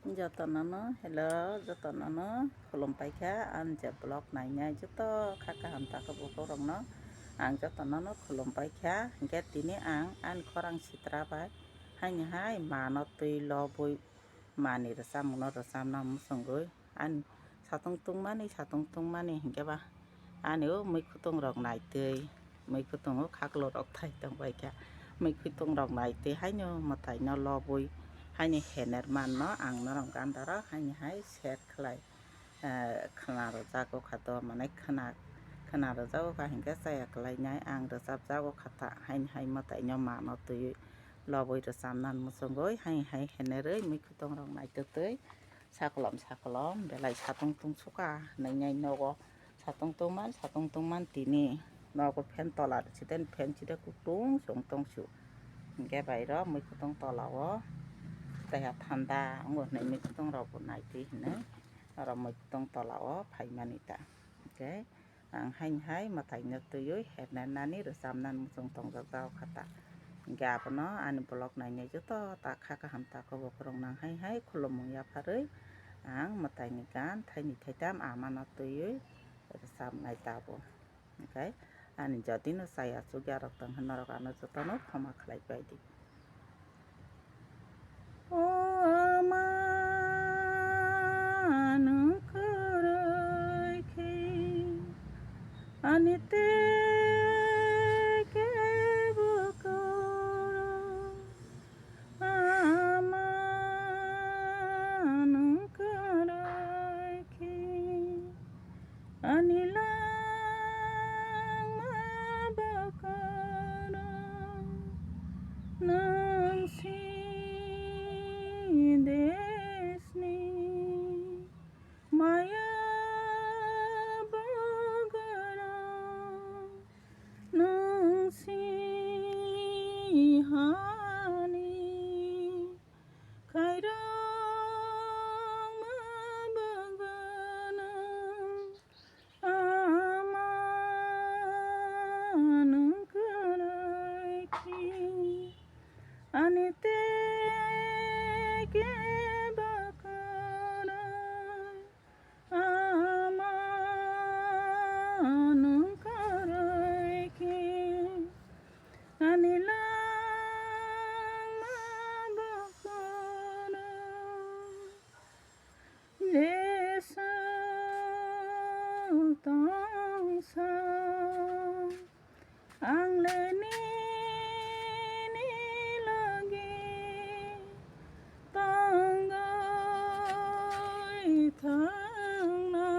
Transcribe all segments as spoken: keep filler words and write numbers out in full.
Jotonono, hello, jotonono khulum paikha. Ang je vlog nainai joto kha kaham takhukrokno ang jotonono khulum paikha. Hinkhe tini ang ani khorang sitra bai haini hai mano twi lobwi mani rwchapmungno rwchapna muchungwi ani satung tungmani, satung tungmani hinkhe ba ani o mui kutung rok naitwi, mui kutung o khaklo rok thai tong bai kha. Mui kutung rok naitwi haino mwtai no lobwi haini hener man no ang norok ganda rok haini hai share khlai, eh, khna rwjago kha to, mane khna, khna rwjago kha hinkhe chaya kwlai nai ang rwchapjago kha ta haini hai mwtai no mano twiwi lobwi rwchapna muchungwi haini hai henerwi mui kutung rok naitwi twi. Sakolom sakolom belai satung tung suka hinwi nogo satung tungman, satung tungman tini nogo fan tola siten fan sida kutung song tong su. Hinkhe bai ro mui kutung tola o taiha thanda wngo hinwi mui kutung rok bo naitwi hinwi oro mui kutung tola o phaimani ta. Hinkhe Ang haini hai mwtai no twiwi hernani rwchapna muchung tongjak jao kha ta. Hinkhe abono ani vlog nainai joto ta kha kaham takhukrok nang haini hai khulumung yapharwi ang mwtai ni gan thaini thaitam amano twiwi rwchapnai tabuk. Hinkhe ani jotino chaya chukya rok tong khe norok ano jotono khoma khlai pai di. O ama, nwng kwrwi khe ani tei kebo kwrwi. Ama, nwng kwrwi khe ani langma bwkharo nwng si desni maya bwkharo nwng si hani khairokma bwkharo ama nwng kwrwi khe ani tei kebo kwrwi. Ama nwng kwrwi khe ani langma bwkharo. Jesu tongsa, ang le nini logi tongwi thangna.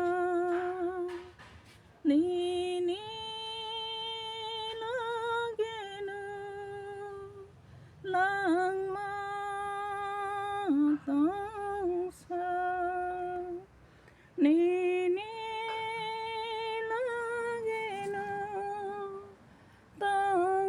Nini logeno langma tongsa, nini logeno tong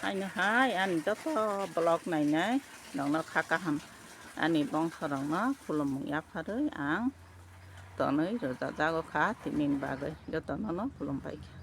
Haino hai ani joto vlog nainai rokno kha kaham, ani bongso rokno khulumung yapharwi ang tonwi rwjajago kha tinini bagwi, jotono no khulumbai kha.